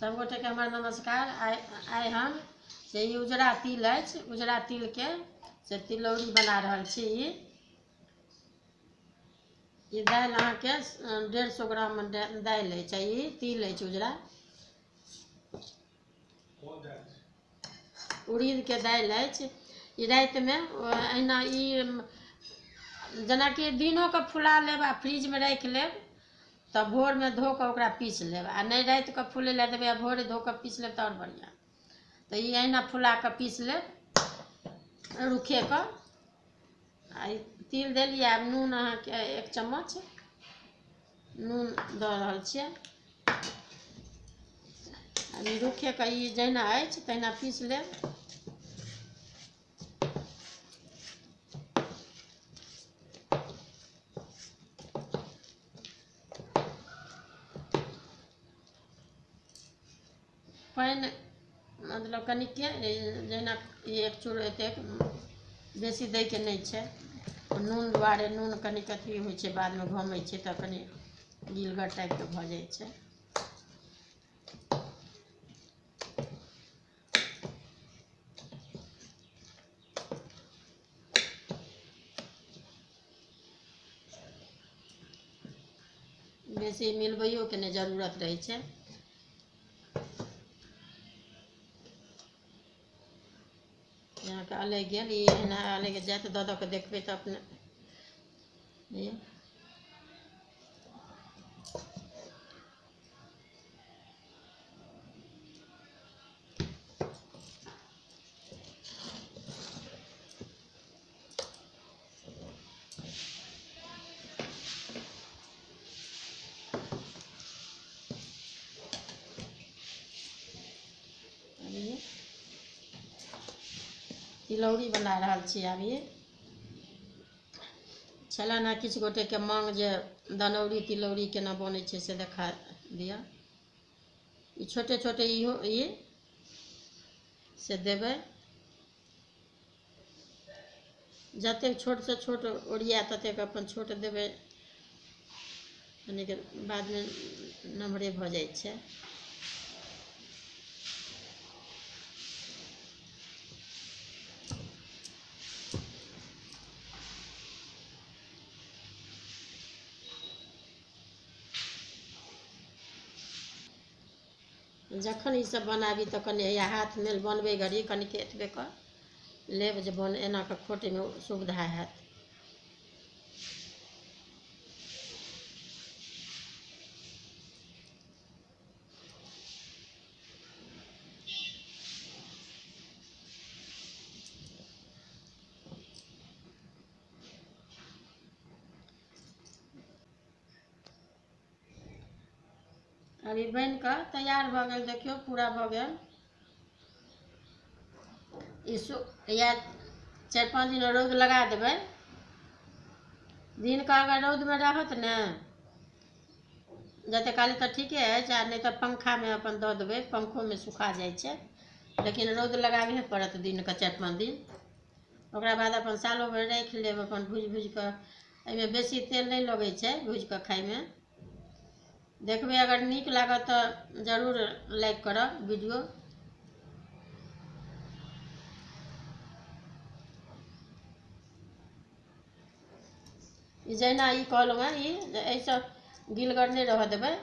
सब गोटे के हमर नमस्कार। आइ हम से ई उजरा तिल अछि, उजरा तिल के से तिलौरी बना रहल छी। ई दालि अहाँके 150 ग्राम दालि अछि, ई तिल अछि उजरा उड़ीद के दालि अछि। ई रातिमे एहिना ई जेनाकि दिनोके फुला लेब आ फ्रिजमे राखि लेब तऽ भोरमे धो कऽ ओकरा पीस लेब, आ नहि रातिके फुलै लए देबै आ भोरे धो कऽ पीस लेब तऽ आओर बढ़िआँ। तऽ ई एहिना फुला कऽ पीस लेब रुखेके। आ तिल देलियै, आब नून अहाँके 1 चम्मच नून दऽ रहल छियै। आब ई रुखेके ई जहिना अछि तहिना पीस लेब। पानि मतलब कनिके जहिना 1 चूर एतेक बेसी दैके नहि छै, नून दुआरे नून कनिक अथी होइ छै, बादमे घमै छै तऽ कनि गिलगर टाइपके भऽ जाइ छै। बेसी मिलबैयोके नहि जरूरत रहै छै। अहाँके अलगि गेल, ई एहिना अलगि जायत, दऽ दऽ कऽ देखबै तऽ अपने तिलौरी बना रहल छी। आब ई छलै ने किछु गोटेके मांग जे दनौरी तिलौरी केना बनै छै से देखा दिअ। ई छोटे छोटे इहो ई से देबै, जतेक छोटसँ छोट ओरिया ततेक अपन छोट देबै, कनिक बादमे नमहरे भऽ जाइ छै। जखन ईसब बनाबी तऽ कनि हैया हाथ मेल बनबै घड़ी कनिक एतबे कऽ लेब जे बन एना कऽ खोटैमे सुविधा हैत। अभी बनि कऽ तैयार भऽ गेल, देखियौ पूरा भऽ गेल। ई या 4-5 दिन रौद लगा देबै, दिनके अगर रौदमे रहत ने जते काल तऽ ठीके अछि, आ नहि तऽ पंखामे अपन दऽ देबै, पंखोमे सुखा जाइ छै, लेकिन रौद लगाबहे पड़त दिनके 4-5 दिन। ओकरा बाद अपन सालो भरि राखि लेब अपन भुजि भुजि कऽ। एहिमे बेसी तेल नहि लगै छै भुजि कऽ खाइमे। देखबै अगर नीक लागत तऽ जरूर लाइक करब वीडियो। ई जहिना ई कहलहुँ हेँ, ई एहिसँ गिलगर नहि रहऽ देबै।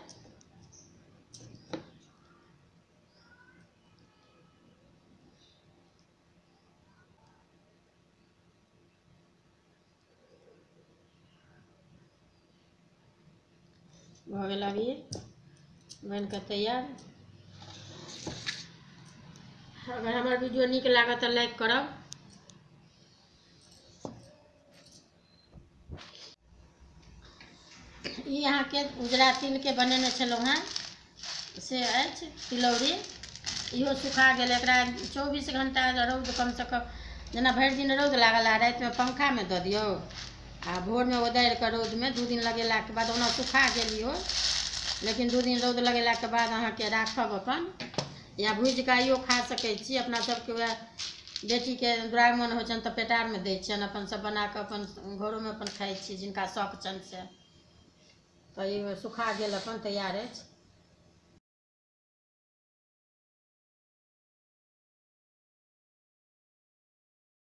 भऽ गेल अभी बनि कऽ तैयार। अगर हमर वीडियो नीक लागत तऽ लाइक करब। ई अहाँके उजरा तिलके बनेने छलहुँ हेँ से अछि तिलौरी। इहो सुखा गेल, एकरा 24 घंटा रौद कमसँ कम जेना भरि दिन रौद लागल आ रातिमे पंखामे दऽ दियौ आ भोरमे ओदारि कऽ रौदमे 2 दिन लगेलाके बाद ओना सुखा गेल इहो, लेकिन 2 दिन रौद लगेलाके बाद अहाँके राखब अपन, या भुजि कऽ आइयो खा सकै छी। अपना सबके वएह बेटीके दुरागमन होइ छनि तऽ पेटारमे दै छियनि, अपन सब बना कऽ अपन घरोमे अपन खाइ छी जिनका शौक छनि से। तऽ ई सुखा गेल अपन तैयार अछि।